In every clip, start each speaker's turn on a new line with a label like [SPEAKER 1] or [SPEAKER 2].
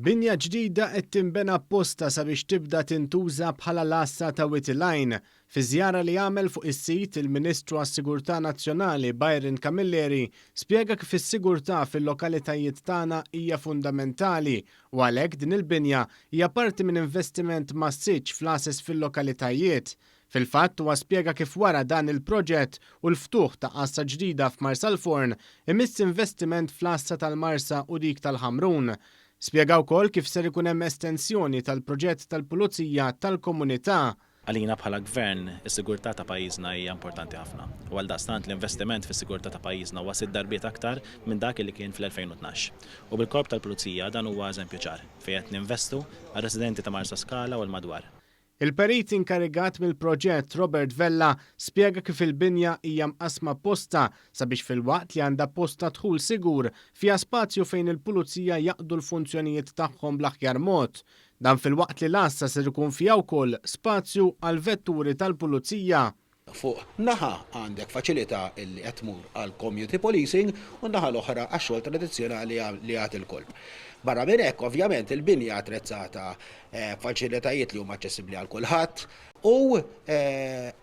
[SPEAKER 1] Binja ġdida qed tinbena apposta sabiex tibda tintuża bħala l-għassa ta' Wied il-Għajn. Fi żjara li għamel fuq is-sit, il-Ministru għas-Sigurtà Nazzjonali Byron Camilleri spjega kif is-sigurtà fil-lokalitajiet tagħna hija fundamentali u għalhekk din il-binja hija parti minn investiment massiċċ fl-għases fil-lokalitajiet. Fil-fatt huwa spjega kif wara dan il-proġett u l-ftuħ ta' għassa ġdida f'Marsalforn imiss investiment fl-għassa tal-Marsa u dik tal-Ħamrun. Spjega wkoll kif ser ikun hemm estensjoni tal-proġett tal-Pulizija tal-Komunità.
[SPEAKER 2] Għalina bħala Gvern, is-sigurtà ta' pajjiżna hija importanti ħafna u għaldaqstant l-investiment fis-sigurtà ta' pajjiżna huwa sitt darbiet aktar minn dak li kien fl-2012. U bil-Korp tal-Pulizija dan huwa eżempju ċar fejn qed ninvestu għar-residenti ta' Marsaskala u l-madwar.
[SPEAKER 1] Il-perit inkarigat mill-proġett Robert Vella spjega kif il-binja hija mqassma apposta sabiex filwaqt li għandha post ta' dħul sigur, fiha spazju fejn il-pulizija jaqdu l-funzjonijiet tagħhom bl-aħjar mod. Dan filwaqt li l-għassa ser ikun fiha wkoll spazju għall-vetturi tal-pulizija.
[SPEAKER 3] Fuq naħa għandek faċilità li qed tmur għal community policing u n-naħa l-oħra għax-xogħol tradizzjonali li jagħti l-kolp. Barra minn hekk, ovvjament, il-binja attrezzata b'faċilitajiet li huma aċċessibbli għal kulħadd u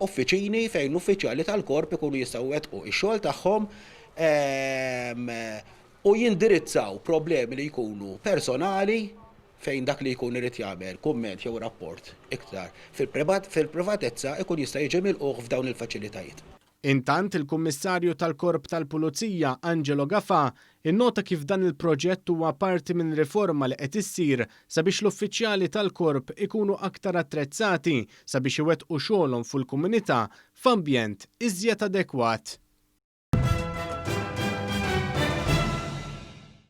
[SPEAKER 3] uffiċini fejn l-uffiċjali tal-korp ikunu jistgħu jwettqu x-xogħol tagħhom u jindirizzaw problemi li jkunu personali fejn dak li jkun irid jagħmel kumment jew rapport iktar fil-privatezza ikun jista' jiġi milqugħ f'dawn il-faċilitajiet.
[SPEAKER 1] Intant, il-Kummissarju tal-Korp tal-Pulizija, Angelo Gafà, innota kif dan il-proġett huwa parti minn riforma li qed issir sabiex l-uffiċjali tal-Korp ikunu aktar attrezzati sabiex iwettqu xogħolhom fil-komunità f'ambjent iżjed adekwat.